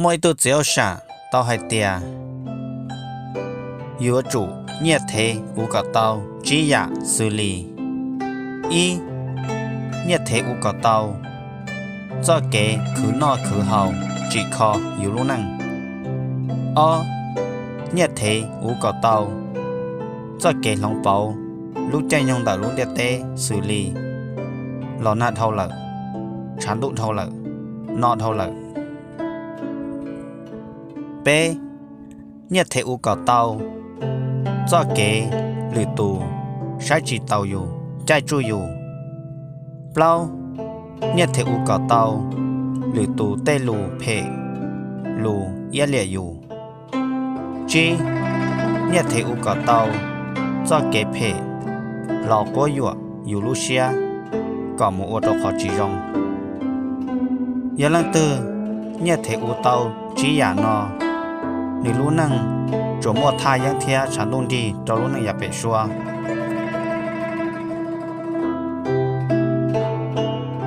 Muaj ib tug txiv hauj sam tau hais tias yuav tsum nyiaj thev ua kom tau tsib yam xws li: ib, nyiaj thev ua kom tau txoj kev khwv noj khwv haus tsim kho yus lub neej. Ob, nyiaj thev ua kom tau txoj kev hloov pauv lub caij nyoog ntawm lub ntiaj teb xws li los nag dhau lawm, tshav ntuj dhau lawm, no dhau lawm. Peb, nyiaj thev ua kom tau txoj kev lwm tus saib tsis taus yus, caij tsuj yus. Plaub, nyiaj thev ua kom tau lwm tus tej lus phem, lus iab liam yus. Tsib, nyiaj thev ua kom tau txoj kev phem los quab yuam yus lub siab kom mus ua rau qhov tsis zoo. Yog leej twg nyiaj thev ua tau tsib yam no, nws lub neej tsuas muaj thaj yeeb thiab tshav ntuj nrig rau lub neej yav pem suab.